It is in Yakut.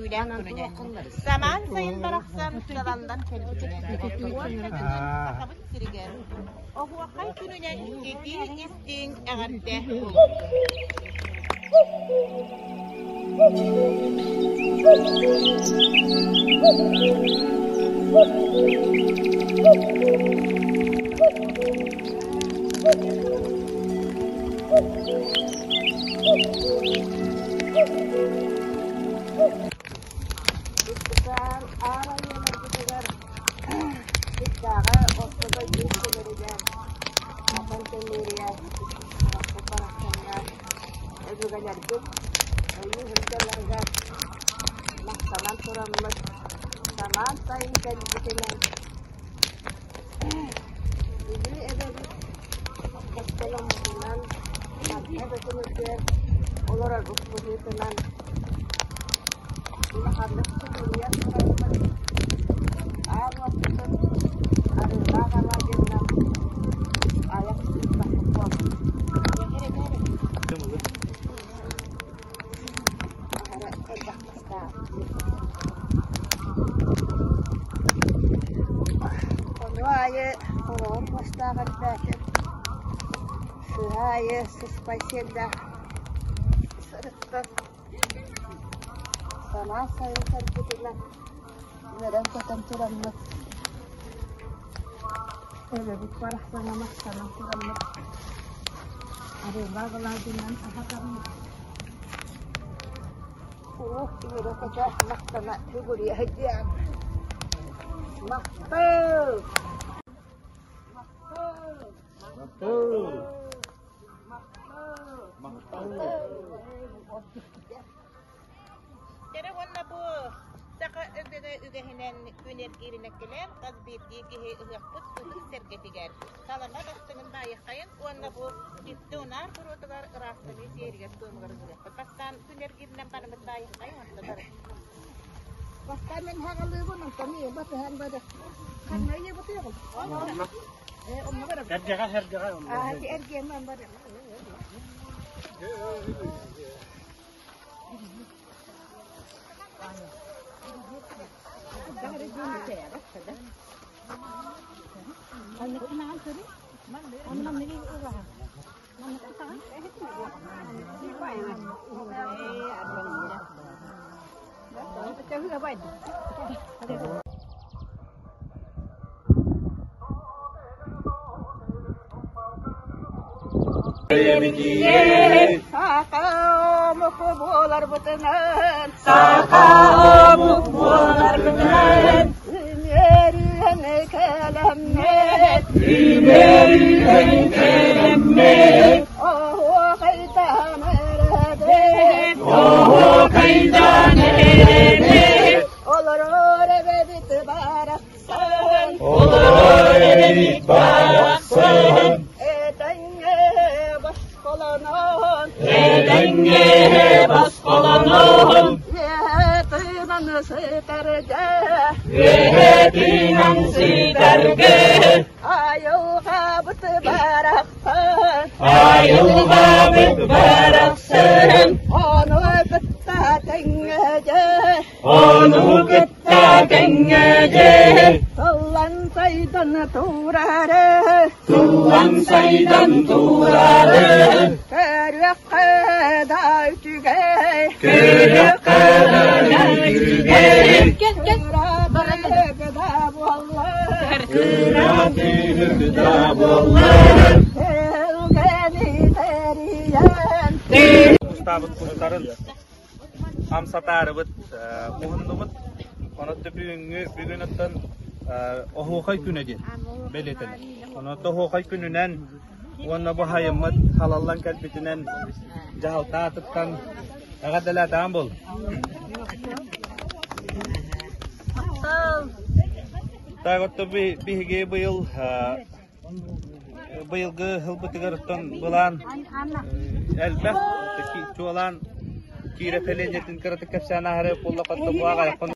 үөрүүлээх күнүнэн самаан сайын барахсан сылаллан кэлбитинэн уонна бүгүн Сахабыт сиригэр Оһуохай күнүнэн итии-истиҥ эҕэрдэ буолуохтун! Аан айыыларбытыгар Сыттааҕы орто дойду иччилэригэр Хатан Тэмиэрийэ Харахпыт барахсаныгар өбүгэлэрбит ойуу сылдьалларыгар махтанан тураммыт самаан сайын кэлбитинэн Бүлүү эбэбит кэскил омугунан Марха бөтүҥүтүгэр олорорбут быһыытынан улаханнык тутулуйан тураммыт аал уоппутун арыылаах алаадьыннан айах туппаппыт буолла. Аһара элбэх мастаах. Ону аайы хороҕор мастаах элбээтим. Сыһа аайы сыспай сиэллээх сырыттым. Санаа сайын кэлбитинэн үөрэн-көтөн тураммыт эбэбит барахсаҥҥа махтанан тураммыт арыылаах алаадьынан аһатаммыт Уох үөрэ-көтө махтана бүгүрүйэ сылдьыам. Махтал! Махтал! Махтал! Кэрэ уонна бу саха өбүгэ үгэһинэн күн эргииринэн кэлэн хас биирдии киһи ыһыахпыт ытык сэргэтигэр салама бастыҥын баайыаххайын уонна бу түптэ унаар буруотугар ыраастаныы сиэригэр-туомугар ыҥырыахпыт. Бастаан күн эргииринэн барыммыт баайыаххайын онтон бары. Бастаан мин хаҕалыыбын, онтон ийэ батыһан бары. Ханна ийэ батыаҕын? Ээ, онно барабын. Эргэҕэ, эргэҕэ. Аа, эргиэмэн бары. Саха омук буоларбытынан Саха омук буоларбытынан Үмүөрүһэн кэлэммит Үмүөрүһэн кэлэммит Оһуохайдаан эрэбит Оһуохайдаан эрэбит Олорор эбэбит барахсан Олорор эбэбит барахсан Этэҥҥэ босхолонон Этэҥҥэ босхолонон Үөһэ тыынан сытарга Үөһэ тыынан сытарга Айылҕабыт барахсан Айылҕабыт барахсан Ону кытта тэҥҥэ Ону кытта тэҥҥэ Тыллан сайдан турары Тыллан сайдан турары Көрүөххэ да үчүгэй Көрүөххэ да үчүгэй Кыра да буоллар Кыра да буоллар Элгэни тэрийэн Кустаабыт кустарын хамсатаарыбыт муһуннубут. Онон бүгүҥҥү бүгүн оттон оһуохай күнэ диэн бэлиэтэнэр. Онон оһуохай күнүнэн уонна бу хайыммыт халаллан кэлбитинэн дьаһалта аатыттан эҕэрдэлээтэҕин буол. Так вот биһиги быйыл Быйылгы ылбытыгар оттон былаан элбэх, чуолаан Киирэ сэлиэнньэтин кыратык кэпсээн ааһары буолла, хотто буаҕайахпын.